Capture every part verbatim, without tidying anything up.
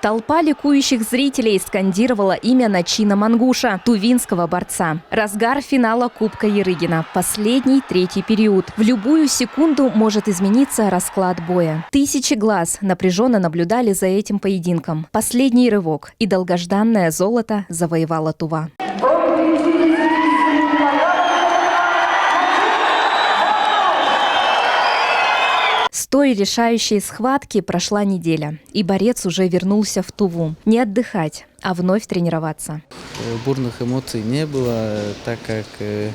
Толпа ликующих зрителей скандировала имя Начина Мангуша, тувинского борца. Разгар финала Кубка Ярыгина. Последний, третий период. В любую секунду может измениться расклад боя. Тысячи глаз напряженно наблюдали за этим поединком. Последний рывок, и долгожданное золото завоевала Тува. С той решающей схватки прошла неделя, и борец уже вернулся в Туву. Не отдыхать, а вновь тренироваться. Э, Бурных эмоций не было, так как э,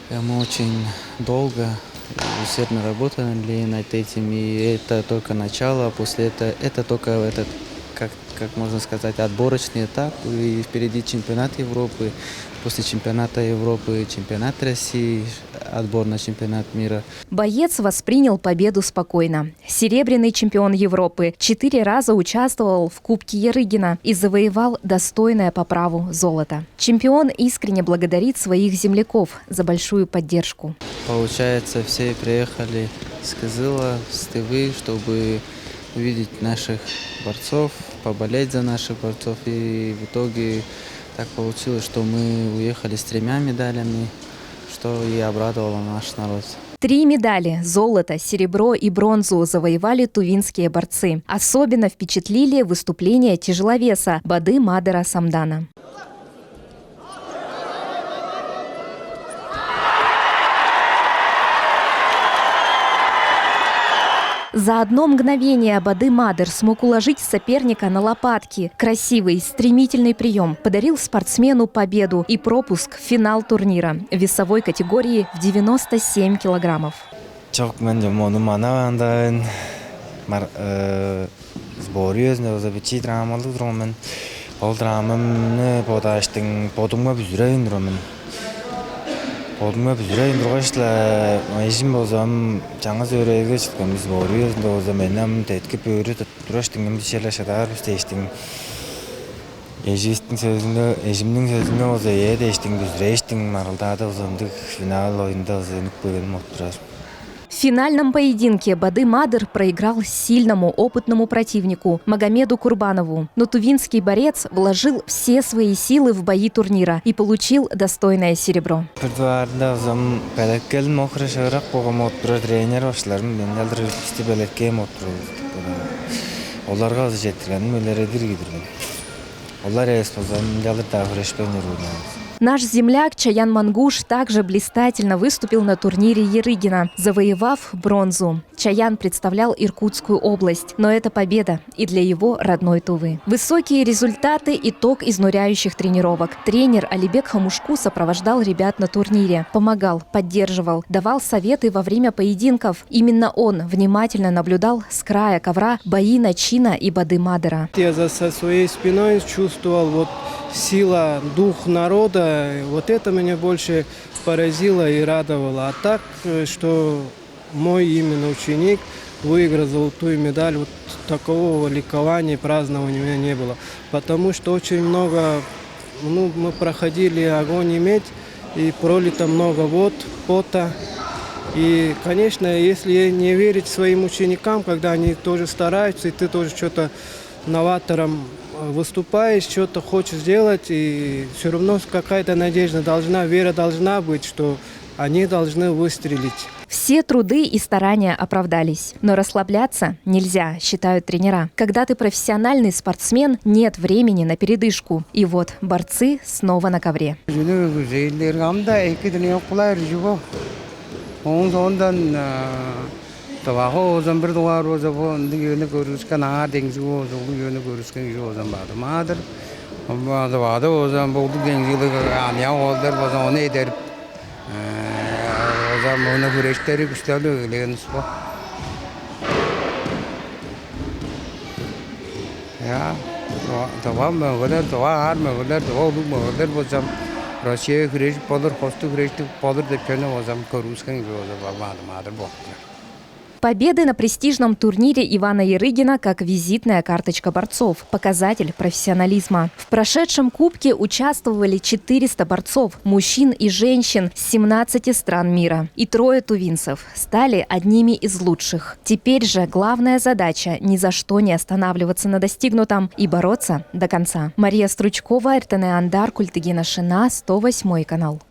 мы очень долго и усердно работали над этим, и это только начало, а после этого это только этот, как, как можно сказать, отборочный этап, и впереди чемпионат Европы, после чемпионата Европы чемпионат России, отбор на чемпионат мира. Боец воспринял победу спокойно. Серебряный чемпион Европы четыре раза участвовал в Кубке Ярыгина и завоевал достойное по праву золото. Чемпион искренне благодарит своих земляков за большую поддержку. Получается, все приехали с Кызыла, с Тывы, чтобы увидеть наших борцов, поболеть за наших борцов. И в итоге так получилось, что мы уехали с тремя медалями, что и обрадовало наш народ. Три медали — золото, серебро и бронзу — завоевали тувинские борцы. Особенно впечатлили выступления тяжеловеса Бады Мадыра Самдана. За одно мгновение Бады Мадыр смог уложить соперника на лопатки. Красивый, стремительный прием подарил спортсмену победу и пропуск в финал турнира в весовой категории в девяносто семь килограммов. Чок, мен чом ону манаваан-даа мен. Мар сбор үезинде болза бичии травмалыг турган мен. Ол травмамны бодааштың бодумга бүзүревейн турган мен. Бодумга бүзүревейн тургаш-ла, эжим болза ам чаңгыс өөредилге чыткан бис. Сбор үезинде болза мени ам деткип өөрүп тургаштың, ам бис черле шыдаар бис дээштиң. Эживистиң сөзүнге, эжимниң сөзүнге болза ээ дээштиң, бүзүрээштиң, маргылдаада болза ындыг финал оюнда болза үнүп келгеним болуп турар. В финальном поединке Бады Мадыр проиграл сильному, опытному противнику Магомеду Курбанову. Но тувинский борец вложил все свои силы в бои турнира и получил достойное серебро. Бир дугаарында болза ам белеткелим охура шыырак болган болуп турар, тренер башкыларым мени алдыр бисти белеткээн болуп турар. Оларга болза четтиргеним өлередир кидирген. Олар эвес болза, ынчалдыр-даа хүрешпейн чоруур мен. Наш земляк Чаян Мангуш также блистательно выступил на турнире Ярыгина, завоевав бронзу. Чаян представлял Иркутскую область, но это победа и для его родной Тувы. Высокие результаты — итог изнуряющих тренировок. Тренер Алибек Хамушку сопровождал ребят на турнире, помогал, поддерживал, давал советы во время поединков. Именно он внимательно наблюдал с края ковра бои Начина и Бады Мадыра. Я за со своей спиной чувствовал вот сила, дух народа. Вот это меня больше поразило и радовало. А так, э, что мой именно ученик выиграл золотую медаль, вот такого ликования и празднования у меня не было. Потому что очень много, ну, мы проходили огонь и медь, и пролито много вод, пота. И, конечно, если не верить своим ученикам, когда они тоже стараются, и ты тоже что-то новатором э, выступаешь, что-то хочешь сделать, и все равно какая-то надежда должна, вера должна быть, что они должны выстрелить. Все труды и старания оправдались. Но расслабляться нельзя, считают тренера. Когда ты профессиональный спортсмен, нет времени на передышку. И вот борцы снова на ковре. Жөнөөгүзейлер амда эки дини окулар жуго. Оң соондан дывага оозан бир дугаар болза бу ындыг үөнү көргүскен аңаа деңзиг ооза улуг үөнү көргүскен кижи оозан бады маадыр. Бады оозан бу улуг деңзиглиг аныяк оолдар болза ону эдерип, оза муну хүрээштери күштелип эгелээн успа. Я, дова мөгелер, дова аар мөгелер, дова улуг мөгелер болзам, Россия хүрежип болур, хосту хүрежип болур деп чөне болзам, көргүскен кижи болза болмаадым, адыр болуптур. Победы на престижном турнире Ивана Ярыгина как визитная карточка борцов, показатель профессионализма. В прошедшем кубке участвовали четыреста борцов, мужчин и женщин с семнадцати стран мира. И трое тувинцев стали одними из лучших. Теперь же главная задача — ни за что не останавливаться на достигнутом и бороться до конца. Мария Стручкова, Эртене Андар, Культыгина Шина, сто восьмой канал.